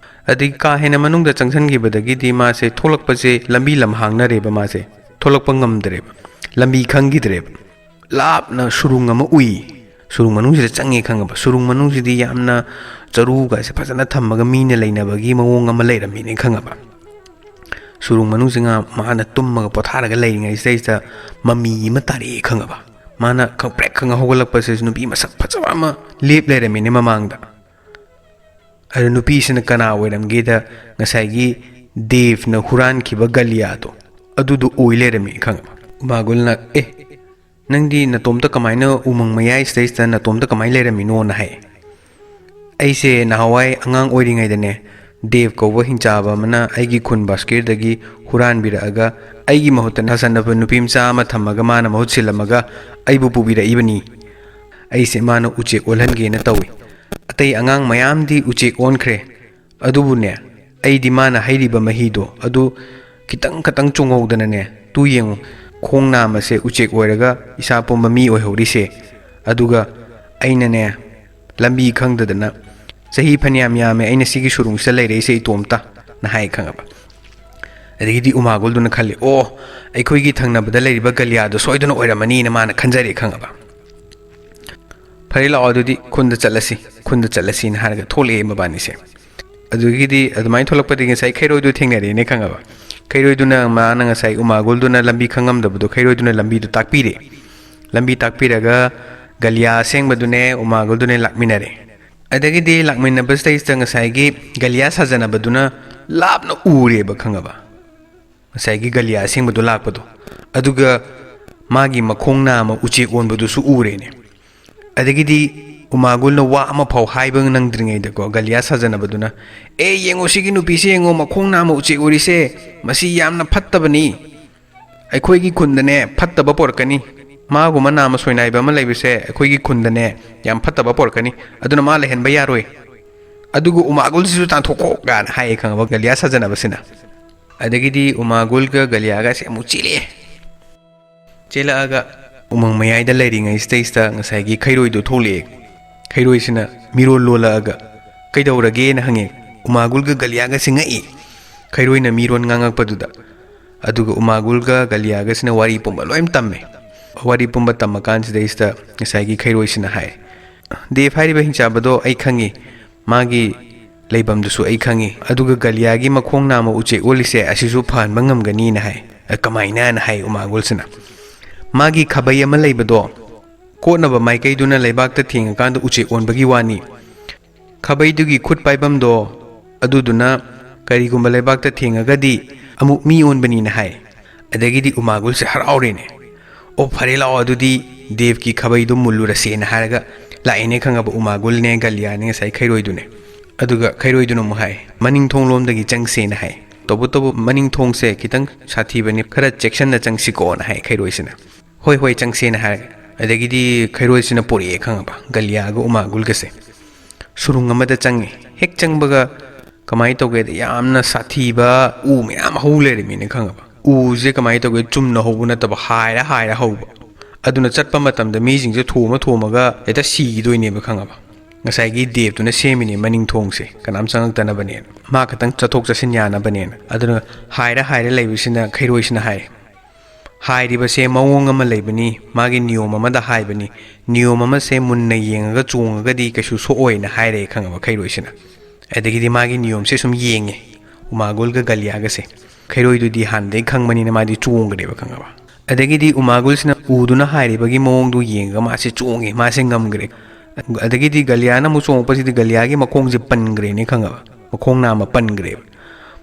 ꯑꯗꯒꯤ ꯀꯥ ꯍꯦꯟꯅ ꯃꯅꯨꯡꯗ ꯆꯪꯁꯟꯈꯤꯕꯗꯒꯤꯗꯤ ꯃꯥꯁꯦ ꯊꯣꯛꯂꯛꯄꯁꯦ ꯂꯝꯕꯤ ꯂꯝꯍꯥꯡꯅꯔꯦꯕ, ꯃꯥꯁꯦ ꯊꯣꯛꯂꯛꯄ ꯉꯝꯗ꯭ꯔꯦꯕ, ꯂꯝꯕꯤ ꯈꯪꯈꯤꯗ꯭ꯔꯦꯕ꯫ ꯂꯥꯞꯅ ꯁꯨꯔꯨꯡ ꯑꯃ ꯎꯏ꯫ ꯁꯨꯔꯨꯡ ꯃꯅꯨꯡꯁꯤꯗ ꯆꯪꯉꯦ, ꯈꯪꯉꯕ? ꯁꯨꯔꯨꯡ ꯃꯅꯨꯡꯁꯤꯗꯤ ꯌꯥꯝꯅ ꯆꯔꯨꯒꯁꯦ ꯐꯖꯅ ꯊꯝꯃꯒ ꯃꯤꯅ ꯂꯩꯅꯕꯒꯤ ꯃꯑꯣꯡ ꯑꯃ ꯂꯩꯔꯝꯃꯤꯅꯦ, ꯈꯪꯉꯕ? ꯁꯨꯔꯨꯡ ꯃꯅꯨꯡꯁꯤꯗ ꯃꯥꯅ ꯇꯨꯝꯃꯒ ꯄꯣꯊꯥꯔꯒ ꯂꯩꯔꯤꯉꯩꯁꯤꯗꯩꯁꯤꯗ ꯃꯃꯤ ꯑꯃ ꯇꯥꯔꯛꯑꯦ, ꯈꯪꯉꯕ? ꯃꯥꯅ ꯈꯪꯄ꯭ꯔꯦꯛ ꯈꯪꯉ ꯍꯧꯒꯠꯂꯛꯄꯁꯤꯗ ꯅꯨꯄꯤ ꯃꯁꯛ ꯐꯖꯕ ꯑꯃ ꯂꯦꯞ ꯂꯩꯔꯝꯃꯤꯅꯦ ꯃꯃꯥꯡꯗ꯫ ꯑꯗꯨ ꯅꯨꯄꯤꯁꯤꯅ ꯀꯅꯥ ꯑꯣꯏꯔꯝꯒꯦꯗ, ꯉꯁꯥꯏꯒꯤ ꯗꯦꯚꯅ ꯍꯨꯔꯥꯟꯈꯤꯕ ꯒꯂꯤꯌꯥꯗꯣ, ꯑꯗꯨꯗꯣ ꯑꯣꯏ ꯂꯩꯔꯝꯃꯤ, ꯈꯪꯉꯕ? ꯎꯃꯥꯒꯨꯜꯅ, "ꯑꯦ, ꯅꯪꯗꯤ ꯅꯇꯣꯝꯇ ꯀꯃꯥꯏꯅ ꯎꯃꯪ ꯃꯌꯥꯏꯁꯤꯗꯩꯁꯤꯗ ꯅꯇꯣꯝꯇ ꯀꯃꯥꯏꯅ ꯂꯩꯔꯝꯃꯤꯅꯣꯅ?" ꯍꯥꯏ꯫ "ꯑꯩꯁꯦ ꯅꯍꯥꯟꯋꯥꯏ ꯑꯉꯥꯡ ꯑꯣꯏꯔꯤꯉꯩꯗꯅꯦ, ꯗꯦꯕ ꯀꯧꯕ ꯍꯤꯡꯆꯥꯕ ꯑꯃꯅ ꯑꯩꯒꯤ ꯈꯨꯟ ꯕꯥꯁꯀꯤꯔꯗꯒꯤ ꯍꯨꯔꯥꯟꯕꯤꯔꯛꯑꯒ ꯑꯩꯒꯤ ꯃꯍꯨꯠꯇ ꯅꯁꯟꯅꯕ ꯅꯨꯄꯤ ꯃꯆꯥ ꯑꯃ ꯊꯝꯃꯒ ꯃꯥꯅ ꯃꯍꯨꯠ ꯁꯤꯜꯂꯝꯃꯒ ꯑꯩꯕꯨ ꯄꯨꯕꯤꯔꯛꯏꯕꯅꯤ꯫ ꯑꯩꯁꯦ ꯃꯥꯅ ꯎꯆꯦꯛ ꯑꯣꯜꯍꯟꯒꯦꯅ ꯇꯧꯏ꯫ ꯑꯇꯩ ꯑꯉꯥꯡ ꯃꯌꯥꯝꯗꯤ ꯎꯆꯦꯛ ꯑꯣꯟꯈ꯭ꯔꯦ꯫ ꯑꯗꯨꯕꯨꯅꯦ, ꯑꯩꯗꯤ ꯃꯥꯅ ꯍꯩꯔꯤꯕ ꯃꯍꯤꯗꯣ ꯑꯗꯨ ꯈꯤꯇꯪ ꯈꯇꯪ ꯆꯣꯡꯍꯧꯗꯅꯅꯦ, ꯇꯨ ꯌꯦꯡꯉꯨ, ꯈꯣꯡ ꯅꯥꯝꯃꯁꯦ ꯎꯆꯦꯛ ꯑꯣꯏꯔꯒ ꯏꯁꯥ ꯄꯨꯝꯕ ꯃꯤ ꯑꯣꯏꯍꯧꯔꯤꯁꯦ꯫ ꯑꯗꯨꯒ ꯑꯩꯅꯅꯦ, ꯂꯝꯕꯤ ꯈꯪꯗꯗꯅ ꯆꯍꯤ ꯐꯅꯌꯥꯝ ꯌꯥꯝꯃꯦ ꯑꯩꯅ ꯁꯤꯒꯤ ꯁꯨꯔꯨꯡꯁꯤꯗ ꯂꯩꯔꯛꯏꯁꯦ ꯏꯇꯣꯝꯇ"ꯅ ꯍꯥꯏ, ꯈꯪꯉꯕ? ꯑꯗꯒꯤꯗꯤ ꯎꯃꯥꯒꯨꯜꯗꯨꯅ ꯈꯜꯂꯤ, "ꯑꯣ, ꯑꯩꯈꯣꯏꯒꯤ ꯊꯪꯅꯕꯗ ꯂꯩꯔꯤꯕ ꯒꯂꯤꯌꯥꯗꯣ ꯁꯣꯏꯗꯅ ꯑꯣꯏꯔꯝꯃꯅꯤꯅ" ꯃꯥꯅ ꯈꯟꯖꯔꯦ, ꯈꯪꯉꯕ? "ꯐꯔꯦ, ꯂꯥꯛꯑꯣ, ꯑꯗꯨꯗꯤ ꯈꯨꯟꯗ ꯆꯠꯂꯁꯤ, ꯈꯨꯟꯗ ꯆꯠꯂꯁꯤꯅ" ꯍꯥꯏꯔꯒ ꯊꯣꯛꯂꯛꯑꯦ ꯃꯕꯥꯅꯤꯁꯦ꯫ ꯑꯗꯨꯒꯤꯗꯤ ꯑꯗꯨꯃꯥꯏꯅ ꯊꯣꯛꯂꯛꯄꯗꯒꯤ ꯉꯁꯥꯏ ꯈꯩꯔꯣꯏꯗꯨ ꯊꯦꯡꯅꯔꯦꯅꯦ, ꯈꯪꯉꯕ? ꯈꯩꯔꯣꯏꯗꯨꯅ, ꯃꯥꯅ ꯉꯁꯥꯏ ꯎꯃꯥꯒꯨꯜꯗꯨꯅ ꯂꯝꯕꯤ ꯈꯪꯉꯝꯗꯕꯗꯣ ꯈꯩꯔꯣꯏꯗꯨꯅ ꯂꯝꯕꯤꯗꯣ ꯇꯥꯛꯄꯤꯔꯦ꯫ ꯂꯝꯕꯤ ꯇꯥꯛꯄꯤꯔꯒ ꯒꯂꯤꯌꯥ ꯑꯁꯦꯡꯕꯗꯨꯅꯦ ꯎꯃꯥꯒꯨꯜꯗꯨꯅꯦ ꯂꯥꯛꯃꯤꯟꯅꯔꯦ꯫ ꯑꯗꯒꯤꯗꯤ ꯂꯥꯛꯃꯤꯟꯅꯕꯁꯤꯗꯩꯁꯤꯗ ꯉꯁꯥꯏꯒꯤ ꯒꯂꯤꯌꯥ ꯁꯥꯖꯅꯕꯗꯨꯅ ꯂꯥꯞꯅ ꯎꯔꯦꯕ, ꯈꯪꯉꯕ? ꯉꯁꯥꯏꯒꯤ ꯒꯂꯤꯌꯥ ꯑꯁꯦꯡꯕꯗꯣ ꯂꯥꯛꯄꯗꯣ꯫ ꯑꯗꯨꯒ ꯃꯥꯒꯤ ꯃꯈꯣꯡ ꯅꯥꯝꯃ ꯎꯆꯦꯛ ꯑꯣꯟꯕꯗꯨꯁꯨ ꯎꯔꯦꯅꯦ꯫ ꯑꯗꯒꯤꯗꯤ ꯎꯃꯥꯒꯨꯜꯅ ꯋꯥ ꯑꯃꯐꯥꯎ ꯍꯥꯏꯕ ꯅꯪꯗ꯭ꯔꯤꯉꯩꯗꯀꯣ, ꯒꯂꯤꯌꯥ ꯁꯥꯖꯅꯕꯗꯨꯅ, "ꯑꯦ, ꯌꯦꯡꯉꯣ, ꯁꯤꯒꯤ ꯅꯨꯄꯤꯁꯦ ꯌꯦꯡꯉꯣ, ꯃꯈꯣꯡ ꯅꯥꯝꯃ ꯎꯆꯦꯛ ꯑꯣꯏꯔꯤꯁꯦ, ꯃꯁꯤ ꯌꯥꯝꯅ ꯐꯠꯇꯕꯅꯤ꯫ ꯑꯩꯈꯣꯏꯒꯤ ꯈꯨꯟꯗꯅꯦ ꯐꯠꯇꯕ ꯄꯣꯔꯛꯀꯅꯤ꯫ ꯃꯥꯒꯨꯝꯕ ꯅꯥꯃ ꯁꯣꯏꯅꯥꯏꯕ ꯑꯃ ꯂꯩꯕꯁꯦ ꯑꯩꯈꯣꯏꯒꯤ ꯈꯨꯟꯗꯅꯦ ꯌꯥꯝ ꯐꯠꯇꯕ ꯄꯣꯔꯛꯀꯅꯤ꯫ ꯑꯗꯨꯅ ꯃꯥ ꯂꯩꯍꯟꯕ ꯌꯥꯔꯣꯏ꯫ ꯑꯗꯨꯒ ꯎꯃꯥꯒꯨꯜꯁꯤꯁꯨ ꯇꯥꯟꯊꯣꯛꯈꯣ" ꯀꯥꯏꯅ ꯍꯥꯏꯌꯦ, ꯈꯪꯉꯕ, ꯒꯂꯤꯌꯥ ꯁꯥꯖꯅꯕꯁꯤꯅ꯫ ꯑꯗꯒꯤꯗꯤ ꯎꯃꯥꯒꯨꯜꯒ ꯒꯂꯤꯌꯥꯒꯁꯦ ꯑꯃꯨꯛ ꯆꯦꯜꯂꯛꯑꯦ꯫ ꯆꯦꯜꯂꯛꯑꯒ ꯎꯃꯪ ꯃꯌꯥꯏꯗ ꯂꯩꯔꯤꯉꯩꯁꯤꯗꯩꯁꯤꯗ ꯉꯁꯥꯏꯒꯤ ꯈꯩꯔꯣꯏꯗꯣ ꯊꯣꯛꯂꯛꯑꯦ꯫ ꯈꯩꯔꯣꯏꯁꯤꯅ ꯃꯤꯔꯣꯜ ꯂꯣꯜꯂꯛꯑꯒ, "ꯀꯩꯗꯧꯔꯒꯦꯅ?" ꯍꯪꯉꯦ꯫ ꯎꯃꯥꯒꯨꯜꯒ ꯒꯂꯤꯌꯥꯒꯁꯦ ꯉꯛꯏ, ꯈꯩꯔꯣꯏꯅ ꯃꯤꯔꯣꯟ ꯉꯥꯡꯉꯛꯄꯗꯨꯗ꯫ ꯑꯗꯨꯒ ꯎꯃꯥꯒꯨꯜꯒ ꯒꯂꯤꯌꯥꯒꯁꯤꯅ ꯋꯥꯔꯤ ꯄꯨꯝꯕ ꯂꯣꯏ ꯇꯝꯃꯦ꯫ ꯋꯥꯔꯤ ꯄꯨꯝꯕ ꯇꯝꯃꯀꯥꯟꯁꯤꯗꯩꯁꯤꯗ ꯉꯁꯥꯏꯒꯤ ꯈꯩꯔꯣꯏꯁꯤꯅ ꯍꯥꯏ, "ꯗꯦꯕ ꯍꯥꯏꯔꯤꯕ ꯍꯤꯡꯆꯥꯕꯗꯣ ꯑꯩ ꯈꯪꯉꯤ, ꯃꯥꯒꯤ ꯂꯩꯐꯝꯗꯨꯁꯨ ꯑꯩ ꯈꯪꯉꯤ, ꯑꯗꯨꯒ ꯒꯂꯤꯌꯥꯒꯤ ꯃꯈꯣꯡ ꯅꯥꯝꯃ ꯎꯆꯦꯛ ꯑꯣꯜꯂꯤꯁꯦ ꯑꯁꯤꯁꯨ ꯐꯍꯟꯕ ꯉꯝꯒꯅꯤꯅ" ꯍꯥꯏ꯫ "ꯑ, ꯀꯃꯥꯏꯅꯅ?" ꯍꯥꯏ ꯎꯃꯥꯒꯨꯜꯁꯤꯅ꯫ "ꯃꯥꯒꯤ ꯈꯥꯕꯩ ꯑꯃ ꯂꯩꯕꯗꯣ, ꯀꯣꯠꯅꯕ ꯃꯥꯏꯀꯩꯗꯨꯅ ꯂꯩꯕꯥꯛꯇ ꯊꯦꯡꯉꯀꯥꯟꯗ ꯎꯆꯦꯛ ꯑꯣꯟꯕꯒꯤ ꯋꯥꯅꯤ꯫ ꯈꯥꯕꯩꯗꯨꯒꯤ ꯈꯨꯠ ꯄꯥꯏꯐꯝꯗꯣ, ꯑꯗꯨꯗꯨꯅ ꯀꯔꯤꯒꯨꯝꯕ ꯂꯩꯕꯥꯛꯇ ꯊꯦꯡꯉꯒꯗꯤ ꯑꯃꯨꯛ ꯃꯤ ꯑꯣꯟꯕꯅꯤꯅ" ꯍꯥꯏ꯫ ꯑꯗꯒꯤꯗꯤ ꯎꯃꯥꯒꯨꯜꯁꯦ ꯍꯔꯥꯎꯔꯦꯅꯦ꯫ "ꯑꯣ, ꯐꯔꯦ, ꯂꯥꯛꯑꯣ, ꯑꯗꯨꯗꯤ ꯗꯦꯕꯀꯤ ꯈꯥꯕꯩꯗꯣ ꯃꯨꯜꯂꯨꯔꯁꯦꯅ" ꯍꯥꯏꯔꯒ ꯂꯥꯛꯑꯦꯅꯦ, ꯈꯪꯉꯕ, ꯎꯃꯥꯒꯨꯜꯅꯦ, ꯒꯂꯤꯌꯥꯅꯦ, ꯉꯁꯥꯏ ꯈꯩꯔꯣꯏꯗꯨꯅꯦ꯫ ꯑꯗꯨꯒ ꯈꯩꯔꯣꯏꯗꯨꯅ ꯑꯃꯨꯛ ꯍꯥꯏ, "ꯃꯅꯤꯡ ꯊꯣꯡ ꯂꯣꯝꯗꯒꯤ ꯆꯪꯁꯦꯅ" ꯍꯥꯏ꯫ "ꯇꯧꯕꯇꯕꯨ ꯃꯅꯤꯡ ꯊꯣꯡꯁꯦ ꯈꯤꯇꯪ ꯁꯥꯊꯤꯕꯅꯤ, ꯈꯔ ꯆꯦꯛꯁꯤꯟꯅ ꯆꯪꯁꯤꯀꯣꯅ" ꯍꯥꯏ ꯈꯩꯔꯣꯏꯁꯤꯅ꯫ "ꯍꯣꯏ, ꯍꯣꯏ, ꯆꯪꯁꯦꯅ" ꯍꯥꯏꯔꯦ꯫ ꯑꯗꯒꯤꯗꯤ ꯈꯩꯔꯣꯏꯁꯤꯅ ꯄꯨꯔꯛꯑꯦ, ꯈꯪꯉꯕ, ꯒꯂꯤꯌꯥꯒ ꯎꯃꯥꯒꯨꯜꯒꯁꯦ꯫ ꯁꯨꯔꯨꯡ ꯑꯃꯗ ꯆꯪꯉꯦ꯫ ꯍꯦꯛ ꯆꯪꯕꯒ ꯀꯃꯥꯏꯅ ꯇꯧꯒꯦꯗ, ꯌꯥꯝꯅ ꯁꯥꯊꯤꯕ ꯎ ꯃꯌꯥꯝ ꯍꯧ ꯂꯩꯔꯝꯃꯤꯅꯦ, ꯈꯪꯉꯕ꯫ ꯎꯁꯦ ꯀꯃꯥꯏꯅ ꯇꯧꯒꯦ, ꯆꯨꯝꯅ ꯍꯧꯕ ꯅꯠꯇꯕ, ꯍꯥꯏꯔ ꯍꯥꯏꯔ ꯍꯧꯕ꯫ ꯑꯗꯨꯅ ꯆꯠꯄ ꯃꯇꯝꯗ ꯃꯤꯁꯤꯡꯁꯦ ꯊꯣꯝꯃ ꯊꯣꯝꯃꯒ ꯍꯦꯛꯇ ꯁꯤꯈꯤꯗꯣꯏꯅꯦꯕ, ꯈꯪꯉꯕ꯫ ꯉꯁꯥꯏꯒꯤ ꯗꯦꯕꯇꯨꯅ ꯁꯦꯝꯃꯤꯅꯦ ꯃꯅꯤꯡ ꯊꯣꯡꯁꯦ, ꯀꯅꯥꯝ ꯆꯪꯉꯛꯇꯅꯕꯅꯦꯅ, ꯃꯥ ꯈꯛꯇꯪ ꯆꯠꯊꯣꯛ ꯆꯠꯁꯤꯟ ꯌꯥꯅꯕꯅꯦꯅ꯫ ꯑꯗꯨꯅ ꯍꯥꯏꯔ ꯍꯥꯏꯔ ꯂꯩꯕꯁꯤꯅ ꯈꯩꯔꯣꯏꯁꯤꯅ ꯍꯥꯏ, "ꯍꯥꯏꯔꯤꯕꯁꯦ ꯃꯑꯣꯡ ꯑꯃ ꯂꯩꯕꯅꯤ, ꯃꯥꯒꯤ ꯅꯤꯌꯣꯝ ꯑꯃꯗ ꯍꯥꯏꯕꯅꯤ, ꯅꯤꯌꯣꯝ ꯑꯃꯁꯦ ꯃꯨꯟꯅ ꯌꯦꯡꯉꯒ ꯆꯣꯡꯉꯒꯗꯤ ꯀꯩꯁꯨ ꯁꯣꯛꯑꯣꯏꯅ" ꯍꯥꯏꯔꯦ ꯈꯪꯉꯕ ꯈꯩꯔꯣꯏꯁꯤꯅ꯫ ꯑꯗꯒꯤꯗꯤ ꯃꯥꯒꯤ ꯅꯤꯌꯣꯝꯁꯦ ꯁꯨꯝ ꯌꯦꯡꯉꯦ ꯎꯃꯥꯒꯨꯜꯒ ꯒꯂꯤꯌꯥꯒꯁꯦ꯫ ꯈꯩꯔꯣꯏꯗꯨꯗꯤ ꯍꯥꯟꯅꯗꯒꯤ ꯈꯪꯕꯅꯤꯅ ꯃꯥꯗꯤ ꯆꯣꯡꯈ꯭ꯔꯦꯕ ꯈꯪꯉꯕ꯫ ꯑꯗꯒꯤꯗꯤ ꯎꯃꯥꯒꯨꯜꯁꯤꯅ ꯎꯗꯨꯅ ꯍꯥꯏꯔꯤꯕꯒꯤ ꯃꯑꯣꯡꯗꯨ ꯌꯦꯡꯉꯒ ꯃꯥꯁꯦ ꯆꯣꯡꯉꯦ, ꯃꯥꯁꯦ ꯉꯝꯈ꯭ꯔꯦ꯫ ꯑꯗꯒꯤꯗꯤ ꯒꯂꯤꯌꯥꯅ ꯑꯃꯨꯛ ꯆꯣꯡꯉꯛꯄꯁꯤꯗꯤ ꯒꯂꯤꯌꯥꯒꯤ ꯃꯈꯣꯡꯁꯦ ꯄꯟꯈ꯭ꯔꯦꯅꯦ ꯈꯪꯉꯕ, ꯃꯈꯣꯡ ꯅꯥꯝꯃ ꯄꯟꯈ꯭ꯔꯦꯕ꯫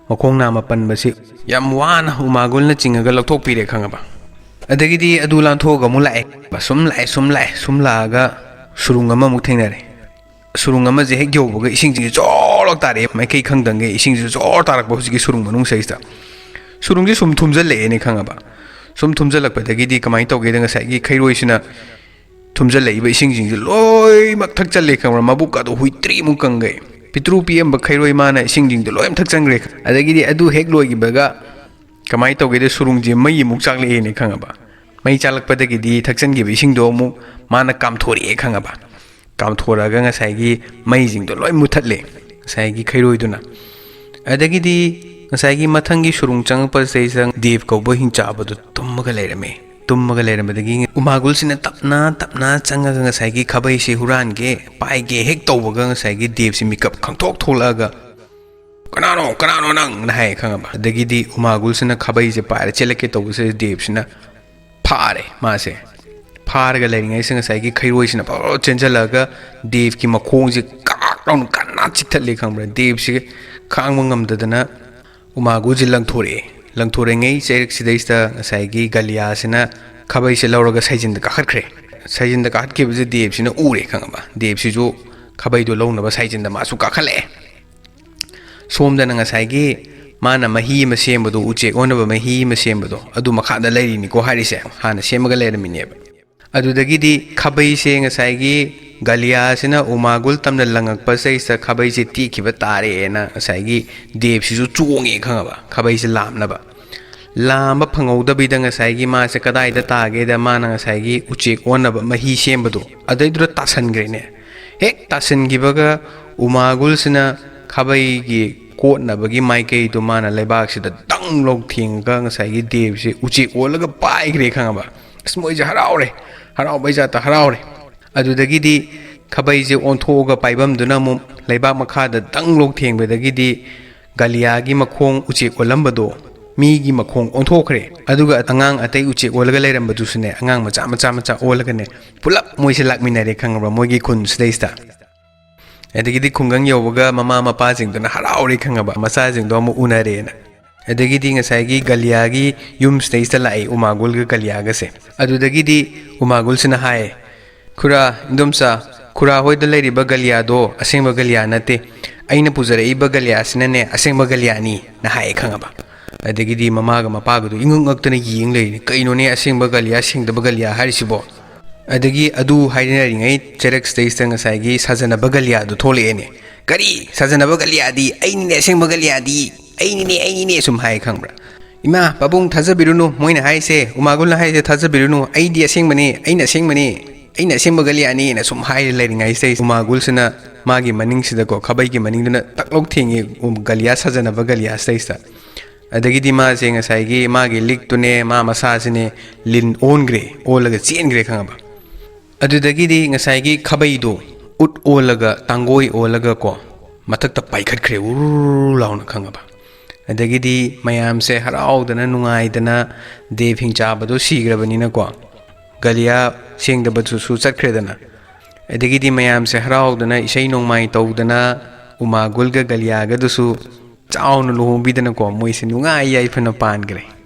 ꯃꯈꯣꯡ ꯅꯥꯝꯃ ꯄꯟꯕꯁꯤ ꯌꯥꯝ ꯋꯥꯅ ꯎꯃꯥꯒꯨꯜꯅ ꯆꯤꯡꯉꯒ ꯂꯧꯊꯣꯛꯄꯤꯔꯦ ꯈꯪꯉꯕ꯫ ꯑꯗꯒꯤꯗꯤ ꯑꯗꯨ ꯂꯥꯟꯊꯣꯛꯑꯒ ꯑꯃꯨꯛ ꯂꯥꯛꯑꯦ, ꯁꯨꯝ ꯂꯥꯛꯑꯦ ꯁꯨꯝ ꯂꯥꯛꯑꯦ ꯁꯨꯝ ꯂꯥꯛꯑꯒ ꯁꯨꯔꯨꯡ ꯑꯃꯃꯨꯛ ꯊꯦꯡꯅꯔꯦ꯫ ꯁꯨꯔꯨꯡ ꯑꯃꯁꯦ ꯍꯦꯛ ꯌꯧꯕꯒ ꯏꯁꯤꯡꯁꯤꯡꯁꯦ ꯖꯣꯔ ꯇꯥꯔꯛꯑꯦ, ꯃꯥꯏꯀꯩ ꯈꯪꯗꯪꯒꯩ ꯏꯁꯤꯡꯁꯤꯁꯨ ꯖꯣꯔ ꯇꯥꯔꯛꯄ ꯍꯧꯖꯤꯛꯀꯤ ꯁꯨꯔꯨꯡ ꯃꯅꯨꯡꯁꯤꯗꯩꯁꯤꯗ꯫ ꯁꯨꯔꯨꯡꯁꯦ ꯁꯨꯝ ꯊꯨꯝꯖꯤꯜꯂꯛꯑꯦꯅꯦ ꯈꯪꯉꯕ꯫ ꯁꯨꯝ ꯊꯨꯝꯖꯤꯜꯂꯛꯄꯗꯒꯤꯗꯤ ꯀꯃꯥꯏꯅ ꯇꯧꯒꯦꯗ, ꯉꯁꯥꯏꯒꯤ ꯈꯩꯔꯣꯏꯁꯤꯅ ꯊꯨꯝꯖꯤꯜꯂꯛꯏꯕ ꯏꯁꯤꯡꯁꯤꯡꯁꯦ ꯂꯣꯏꯅꯃꯛ ꯊꯛꯆꯜꯂꯦ ꯈꯪꯕ꯭ꯔꯥ, ꯃꯕꯨꯛꯀꯗꯣ ꯍꯨꯏꯇ꯭ꯔꯤꯃꯨꯛ ꯀꯪꯒꯩ꯫ ꯄꯤꯇ꯭ꯔꯨ ꯄꯤꯛꯑꯝꯕ ꯈꯩꯔꯣꯏ ꯃꯥꯅ ꯏꯁꯤꯡꯁꯤꯡꯗꯣ ꯂꯣꯏꯅ ꯊꯛꯆꯟꯈ꯭ꯔꯦ꯫ ꯑꯗꯒꯤꯗꯤ ꯑꯗꯨ ꯍꯦꯛ ꯂꯣꯏꯈꯤꯕꯒ ꯀꯃꯥꯏꯅ ꯇꯧꯒꯦꯗ, ꯁꯨꯔꯨꯡꯁꯦ ꯃꯩ ꯑꯃꯨꯛ ꯆꯥꯛꯂꯛꯑꯦꯅꯦ ꯈꯪꯉꯕ꯫ ꯃꯩ ꯆꯥꯛꯂꯛꯄꯗꯒꯤꯗꯤ ꯊꯛꯆꯟꯈꯤꯕ ꯏꯁꯤꯡꯗꯣ ꯑꯃꯨꯛ ꯃꯥꯅ ꯀꯥꯝꯊꯣꯔꯛꯑꯦ ꯈꯪꯉꯕ꯫ ꯀꯥꯝꯊꯣꯔꯛꯑꯒ ꯉꯁꯥꯏꯒꯤ ꯃꯩꯁꯤꯡꯗꯣ ꯂꯣꯏ ꯃꯨꯊꯠꯂꯦ, ꯉꯁꯥꯏꯒꯤ ꯈꯩꯔꯣꯏꯗꯨꯅ꯫ ꯑꯗꯒꯤꯗꯤ ꯉꯁꯥꯏꯒꯤ ꯃꯊꯪꯒꯤ ꯁꯨꯔꯨꯡ ꯆꯪꯉꯛꯄꯁꯤꯗꯩꯁꯤꯗ ꯗꯦꯕ ꯀꯧꯕ ꯍꯤꯡꯆꯥꯕꯗꯣ ꯇꯨꯝꯃꯒ ꯂꯩꯔꯝꯃꯦ꯫ ꯇꯨꯝꯃꯒ ꯂꯩꯔꯝꯕꯗꯒꯤ ꯎꯃꯥꯒꯨꯜꯁꯤꯅ ꯇꯞꯅ ꯇꯞꯅ ꯆꯪꯉꯒ ꯉꯁꯥꯏꯒꯤ ꯈꯥꯕꯩꯁꯦ ꯍꯨꯔꯥꯟꯒꯦ, ꯄꯥꯏꯒꯦ ꯍꯦꯛ ꯇꯧꯕꯒ ꯉꯁꯥꯏꯒꯤ ꯗꯦꯕꯁꯤ ꯃꯤꯀꯞ ꯈꯪꯊꯣꯛ ꯊꯣꯛꯂꯛꯑꯒ, "ꯀꯅꯥꯅꯣ, ꯀꯅꯥꯅꯣ ꯅꯪ?" ꯅ ꯍꯥꯏꯌꯦ ꯈꯪꯉꯕ꯫ ꯑꯗꯒꯤꯗꯤ ꯎꯃꯥꯒꯨꯜꯁꯤꯅ ꯈꯥꯕꯩꯁꯦ ꯄꯥꯏꯔ ꯆꯦꯜꯂꯛꯀꯦ ꯇꯧꯕꯁꯤꯗ ꯗꯦꯕꯁꯤꯅ ꯐꯥꯔꯦ ꯃꯥꯁꯦ꯫ ꯐꯥꯔꯒ ꯂꯩꯔꯤꯉꯩꯁꯤꯗ ꯉꯁꯥꯏꯒꯤ ꯈꯩꯔꯣꯏꯁꯤꯅ ꯄꯔꯣ ꯆꯦꯟꯁꯤꯜꯂꯛꯑꯒ ꯗꯦꯕꯀꯤ ꯃꯈꯣꯡꯁꯦ ꯀꯥꯛ ꯂꯥꯎꯅ ꯀꯟꯅ ꯆꯤꯛꯊꯠꯂꯦ ꯈꯪꯕ꯭ꯔꯥ꯫ ꯗꯦꯕꯁꯤ ꯈꯥꯡꯕ ꯉꯝꯗꯗꯅ ꯎꯃꯥꯒꯨꯜꯁꯦ ꯂꯪꯊꯣꯔꯛꯑꯦ꯫ ꯂꯪꯊꯣꯔꯛꯏꯉꯩ ꯆꯩꯔꯛꯁꯤꯗꯩꯁꯤꯗ ꯉꯁꯥꯏꯒꯤ ꯒꯂꯤꯌꯥꯁꯤꯅ ꯈꯥꯕꯩꯁꯦ ꯂꯧꯔꯒ ꯁꯥꯏꯖꯤꯟꯗ ꯀꯥꯈꯠꯈ꯭ꯔꯦ꯫ ꯁꯥꯏꯖꯤꯟꯗ ꯀꯥꯈꯠꯈꯤꯕꯁꯦ ꯗꯦꯕꯁꯤꯅ ꯎꯔꯦ ꯈꯪꯉꯕ꯫ ꯗꯦꯕꯁꯤꯁꯨ ꯈꯥꯕꯩꯗꯣ ꯂꯧꯅꯕ ꯁꯥꯏꯖꯤꯟꯗ ꯃꯥꯁꯨ ꯀꯥꯈꯠꯂꯛꯑꯦ꯫ ꯁꯣꯝꯗꯅ ꯉꯁꯥꯏꯒꯤ ꯃꯥꯅ ꯃꯍꯤ ꯑꯃ ꯁꯦꯝꯕꯗꯣ, ꯎꯆꯦꯛ ꯑꯣꯟꯅꯕ ꯃꯍꯤ ꯑꯃ ꯁꯦꯝꯕꯗꯣ, ꯑꯗꯨ ꯃꯈꯥꯗ ꯂꯩꯔꯤꯅꯤꯀꯣ ꯍꯥꯏꯔꯤꯁꯦ, ꯍꯥꯟꯅ ꯁꯦꯝꯃꯒ ꯂꯩꯔꯝꯃꯤꯅꯦꯕ꯫ ꯑꯗꯨꯗꯒꯤꯗꯤ ꯈꯥꯕꯩꯁꯦ ꯉꯁꯥꯏꯒꯤ ꯒꯂꯤꯌꯥꯁꯤꯅ ꯎꯃꯥꯒꯨꯜ ꯇꯝꯅ ꯂꯪꯉꯛꯄ ꯁꯤꯗꯩꯁꯤꯗ ꯈꯥꯕꯩꯁꯦ ꯇꯦꯛꯈꯤꯕ ꯇꯥꯔꯦꯅ ꯉꯁꯥꯏꯒꯤ ꯗꯦꯕꯁꯤꯁꯨ ꯆꯣꯡꯉꯦ ꯈꯪꯉꯕ, ꯈꯥꯕꯩꯁꯦ ꯂꯥꯝꯅꯕ꯫ ꯂꯥꯝꯕ ꯐꯪꯍꯧꯗꯕꯤꯗ ꯉꯁꯥꯏꯒꯤ ꯃꯥꯁꯦ ꯀꯗꯥꯏꯗ ꯇꯥꯒꯦꯗ, ꯃꯥꯅ ꯉꯁꯥꯏꯒꯤ ꯎꯆꯦꯛ ꯑꯣꯟꯅꯕ ꯃꯍꯤ ꯁꯦꯝꯕꯗꯣ ꯑꯗꯩꯗꯨꯗ ꯇꯥꯁꯟꯈ꯭ꯔꯦꯅꯦ꯫ ꯍꯦꯛ ꯇꯥꯁꯤꯟꯈꯤꯕꯒ ꯎꯃꯥꯒꯨꯜꯁꯤꯅ ꯈꯥꯕꯩꯒꯤ ꯀꯣꯠꯅꯕꯒꯤ ꯃꯥꯏꯀꯩꯗꯣ ꯃꯥꯅ ꯂꯩꯕꯥꯛꯁꯤꯗ ꯗꯪ ꯂꯧ ꯊꯦꯡꯉꯒ ꯉꯁꯥꯏꯒꯤ ꯗꯦꯕꯁꯦ ꯎꯆꯦꯛ ꯑꯣꯜꯂꯒ ꯄꯥꯏꯈ꯭ꯔꯦ ꯈꯪꯉꯕ꯫ ꯑꯁ, ꯃꯣꯏꯁꯦ ꯍꯔꯥꯎꯔꯦ, ꯍꯔꯥꯎꯕꯩ ꯖꯥꯠꯇ ꯍꯔꯥꯎꯔꯦ꯫ ꯑꯗꯨꯗꯒꯤꯗꯤ ꯈꯥꯕꯩꯁꯦ ꯑꯣꯟꯊꯣꯛꯑꯒ ꯄꯥꯏꯐꯝꯗꯨꯅ ꯑꯃꯨꯛ ꯂꯩꯕꯥꯛ ꯃꯈꯥꯗ ꯗꯪ ꯂꯧ ꯊꯦꯡꯕꯗꯒꯤꯗꯤ ꯒꯂꯤꯌꯥꯒꯤ ꯃꯈꯣꯡ ꯎꯆꯦꯛ ꯑꯣꯜꯂꯝꯕꯗꯣ ꯃꯤꯒꯤ ꯃꯈꯣꯡ ꯑꯣꯟꯊꯣꯛꯈ꯭ꯔꯦ꯫ ꯑꯗꯨꯒ ꯑꯉꯥꯡ ꯑꯇꯩ ꯎꯆꯦꯛ ꯑꯣꯜꯂꯒ ꯂꯩꯔꯝꯕꯗꯨꯁꯨꯅꯦ, ꯑꯉꯥꯡ ꯃꯆꯥ ꯃꯆꯥ ꯃꯆꯥ ꯑꯣꯜꯂꯒꯅꯦ, ꯄꯨꯂꯞ ꯃꯣꯏꯁꯦ ꯂꯥꯛꯃꯤꯟꯅꯔꯦ ꯈꯪꯉꯕ꯭ꯔꯥ, ꯃꯣꯏꯒꯤ ꯈꯨꯟꯁꯤꯗꯩꯁꯤꯗ꯫ ꯑꯗꯒꯤꯗꯤ ꯈꯨꯡꯒꯪ ꯌꯧꯕꯒ ꯃꯃꯥ ꯃꯄꯥꯁꯤꯡꯗꯨꯅ ꯍꯔꯥꯎꯔꯦ ꯈꯪꯉꯕ, ꯃꯆꯥꯁꯤꯡꯗꯣ ꯑꯃꯨꯛ ꯎꯅꯔꯦꯅ꯫ ꯑꯗꯒꯤꯗꯤ ꯉꯁꯥꯏꯒꯤ ꯒꯂꯤꯌꯥꯒꯤ ꯌꯨꯝꯁꯤꯗꯩꯁꯤꯗ ꯂꯥꯛꯑꯦ ꯎꯃꯥꯒꯨꯜꯒ ꯒꯂꯤꯌꯥꯒꯁꯦ꯫ ꯑꯗꯨꯗꯒꯤꯗꯤ ꯎꯃꯥꯒꯨꯜꯁꯤꯅ ꯍꯥꯏ, "ꯈꯨꯔꯥ, ꯏꯟꯗꯣꯝꯆꯥ, ꯈꯨꯔꯥ ꯍꯣꯏꯗ ꯂꯩꯔꯤꯕ ꯒꯂꯤꯌꯥꯗꯣ ꯑꯁꯦꯡꯕ ꯒꯂꯤꯌꯥ ꯅꯠꯇꯦ꯫ ꯑꯩꯅ ꯄꯨꯖꯔꯛꯏꯕ ꯒꯂꯤꯌꯥꯁꯤꯅꯅꯦ ꯑꯁꯦꯡꯕ ꯒꯂꯤꯌꯥꯅꯤ"ꯅ ꯍꯥꯏꯌꯦ ꯈꯪꯉꯕ꯫ ꯑꯗꯒꯤꯗꯤ ꯃꯃꯥꯒ ꯃꯄꯥꯒꯗꯨ ꯏꯉꯛ ꯉꯛꯇꯅ ꯌꯦꯡ ꯂꯩꯔꯤꯅꯤ꯫ "ꯀꯩꯅꯣꯅꯦ, ꯑꯁꯦꯡꯕ ꯒꯂꯤꯌꯥ, ꯁꯦꯡꯗꯕ ꯒꯂꯤꯌꯥ ꯍꯥꯏꯔꯤꯁꯤꯕꯣ?" ꯑꯗꯒꯤ ꯑꯗꯨ ꯍꯥꯏꯅꯔꯤꯉꯩ ꯆꯦꯔꯛꯁꯤꯗꯩꯁꯤꯗ ꯉꯁꯥꯏꯒꯤ ꯁꯥꯖꯅꯕ ꯒꯂꯤꯌꯥꯗꯨ ꯊꯣꯛꯂꯛꯑꯦꯅꯦ꯫ "ꯀꯔꯤ? ꯁꯥꯖꯅꯕ ꯒꯂꯤꯌꯥꯗꯤ? ꯑꯩꯅꯤꯅꯦ ꯑꯁꯦꯡꯕ ꯒꯂꯤꯌꯥꯗꯤ, ꯑꯩꯅꯤꯅꯦ, ꯑꯩꯅꯤꯅꯦ" ꯁꯨꯝ ꯍꯥꯏ ꯈꯪꯕ꯭ꯔꯥ꯫ "ꯏꯃꯥ, ꯄꯥꯕꯨꯡ, ꯊꯥꯖꯕꯤꯔꯨꯅꯨ, ꯃꯣꯏꯅ ꯍꯥꯏꯁꯦ, ꯎꯃꯥꯒꯨꯜꯅ ꯍꯥꯏꯁꯦ ꯊꯥꯖꯕꯤꯔꯨꯅꯨ, ꯑꯩꯗꯤ ꯑꯁꯦꯡꯕꯅꯦ, ꯑꯩꯅ ꯑꯁꯦꯡꯕꯅꯦ, ꯑꯩꯅ ꯑꯁꯦꯡꯕ ꯒꯂꯤꯌꯥꯅꯤꯅ" ꯁꯨꯝ ꯍꯥꯏꯔ ꯂꯩꯔꯤꯉꯩꯁꯤꯗꯩ ꯎꯃꯥꯒꯨꯜꯁꯤꯅ ꯃꯥꯒꯤ ꯃꯅꯤꯡꯁꯤꯗꯀꯣ, ꯈꯥꯕꯩꯒꯤ ꯃꯅꯤꯡꯗꯨꯅ ꯇꯛ ꯂꯧ ꯊꯦꯡꯉꯦ, ꯎꯝ, ꯒꯂꯤꯌꯥ, ꯁꯥꯖꯅꯕ ꯒꯂꯤꯌꯥꯁꯤꯗꯩꯁꯤꯗ꯫ ꯑꯗꯒꯤꯗꯤ ꯃꯥꯁꯦ ꯉꯁꯥꯏꯒꯤ ꯃꯥꯒꯤ ꯂꯤꯛꯇꯨꯅꯦ, ꯃꯥ ꯃꯁꯥꯁꯤꯅꯦ ꯂꯤꯟ ꯑꯣꯟꯈ꯭ꯔꯦ, ꯑꯣꯜꯂꯒ ꯆꯦꯟꯈ꯭ꯔꯦ ꯈꯪꯉꯕ꯫ ꯑꯗꯨꯗꯒꯤꯗꯤ ꯉꯁꯥꯏꯒꯤ ꯈꯥꯕꯩꯗꯣ ꯎꯠ ꯑꯣꯜꯂꯒ, ꯇꯥꯡꯒꯣꯏ ꯑꯣꯜꯂꯒ ꯀꯣ, ꯃꯊꯛꯇ ꯄꯥꯏꯈꯠꯈ꯭ꯔꯦ ꯎꯔꯨ ꯂꯥꯎꯅ ꯈꯪꯉꯕ꯫ ꯑꯗꯒꯤꯗꯤ ꯃꯌꯥꯝꯁꯦ ꯍꯔꯥꯎꯗꯅ ꯅꯨꯡꯉꯥꯏꯗꯅ, ꯗꯦꯕ ꯍꯤꯡꯆꯥꯕꯗꯣ ꯁꯤꯈ꯭ꯔꯕꯅꯤꯅꯀꯣ, ꯒꯂꯤꯌꯥ ꯁꯦꯡꯗꯕꯗꯨꯁꯨ ꯆꯠꯈ꯭ꯔꯦꯗꯅ꯫ ꯑꯗꯒꯤꯗꯤ ꯃꯌꯥꯝꯁꯦ ꯍꯔꯥꯎꯗꯅ ꯏꯁꯩ ꯅꯣꯡꯃꯥꯏ ꯇꯧꯗꯅ ꯎꯃꯥꯒꯨꯜꯒ ꯒꯂꯤꯌꯥꯒꯗꯨꯁꯨ ꯆꯥꯎꯅ ꯂꯨꯍꯣꯡꯕꯤꯗꯅꯀꯣ, ꯃꯣꯏꯁꯦ ꯅꯨꯡꯉꯥꯏ ꯌꯥꯏꯐꯅ ꯄꯥꯟꯈ꯭ꯔꯦ꯫